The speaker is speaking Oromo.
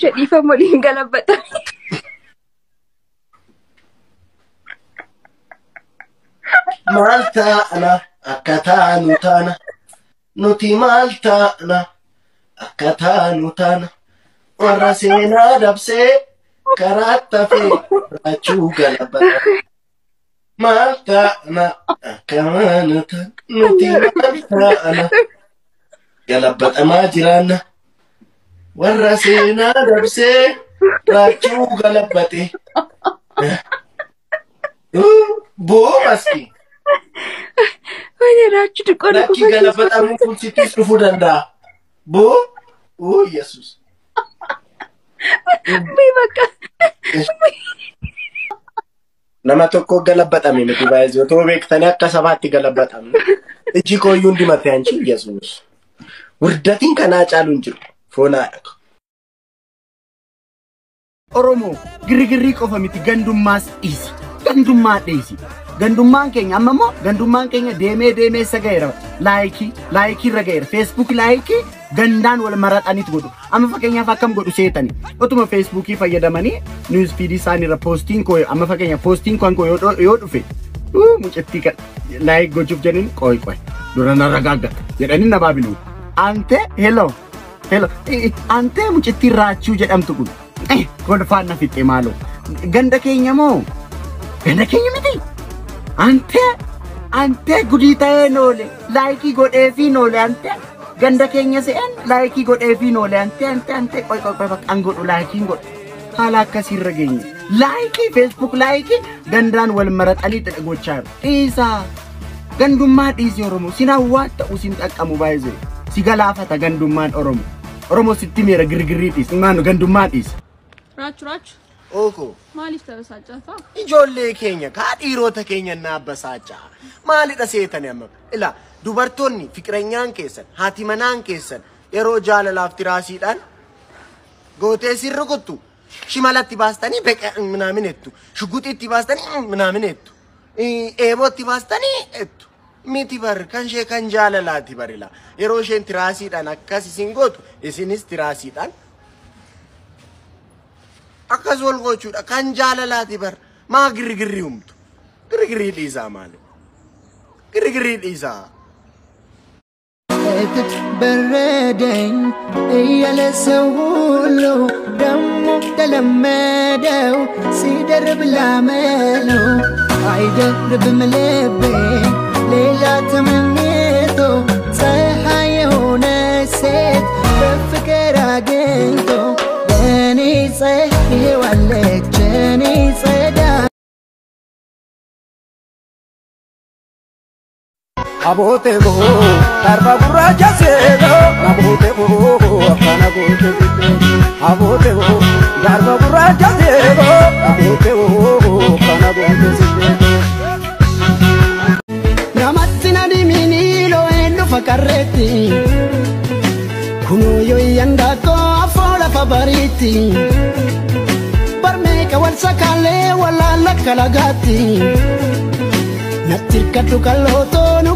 Dhiifama waliin galabbata. Maal taana akka taanu taana nuti maal taana akka taanu taana warra seenaa dabsee karaa tafee raachuu galabbata. Maal taana akka maanu taana nuti maal taana galabbatamaa jiraanna warra seenaa dabsee raachuu galabbate. Boo maski. Wayne Raachuu xiqqoo na Lakki galabbatamuun kun sittis dhufuu danda'a. Boo oo Yesuus. Mee bakka. Nama tokko galabbatame miti baay'ee otoo beektanii akka sabaatti galabbatamne. Iji kooyyuu hundi matee anchi Yesuus. Wurdatiin kanaa caalu hin jiru. Foonaadha. Oromoo girgirrii qofa miti gandummaas dhiisi. Gandummaa dhiisi. Gandummaan keenya amma immoo gandummaan keenya deemee deemee isa ga'eera. Laayikii laayikii irra ga'eera. Feesbuuk laayikii gandaan wal maraxaniit godhu. Amma fakkeenyaaf akkam godhu seetani. Otuma feesbuukii fayyadamanii niwus fiidii isaaniirra poostiin koo amma fakkeenyaaf poostiin kan koo yoo dhufe mucattii kan laayik gochuuf jedhanii qoy qoy dura narra gaaggata jedhanii na baabilu. Ante hello hello ante mucattii Raachuu jedhamtu kun kolfaan na fixxe maaloo. Ganda keenya moo? Ganda keenya miti. Ante ante gudii ta'ee noole laayikii godheefii noole ante ganda keenya se'en laayikii godheefii noole ante ante ante qoy qoy qoy bakka an godhu laayikiin godhu haala akkasiirra geenye laayikii feesbuuk laayikii gandaan wal maraxanii gochaa jiru dhiisaa gandummaa dhiisi Oromoo sin hawwaata sin xaqqamu baay'ee si galaafata gandummaan Oromoo Oromoo sitti meera girgirrii dhiisi maanu gandummaa dhiisi. Raachuu Raachuu Ooko. maaliif tabasaachaa? Ijoollee keenya kaa dhiirota keenya na abbasaachaa. Maalidha seetani amma? Ilaa dubartoonni fiqiranyaan keessan haati manaan keessan yeroo jaalalaaf tiraasiidhaan gootee sin rukuttu shimalatti baastanii beqa minaamin ettu shuguxiitti baastanii minaamin ettu eebootti baastanii ettu miti bar kan ishee kan jaalalaati barila yeroo isheen tiraasiidhaan akkas isin gootu isinis tiraasiidhaan akkas wal gochuudha kan jaalalaati bar maa girgirrii humtu girgirrii dhiisaa maali girgirrii dhiisaa. በረደኝ እያለ ሰው ሁሉ ደሞ ተለመደው ሲደርብ ላመለው አይደርብም ልቤ ሌላ ተመኝቶ ፀሐይ የሆነ ሴት በፍቅር አግኝቶ ለእኔ ፀሐይዋለች እኔ ጸዳ Abote bo tarba gurraacha seeno abote bo akkana goote bidde abote bo darba gurraacha seeno abote bo akkana goote sidde. Namatti na dimini lo'een dhufa karreetti kunoo yoo iyyan daakkoo afoo lafa bariitti barmeeqa wal sakaalee walaala kalagaatti natti hirkadhu kallootoo nu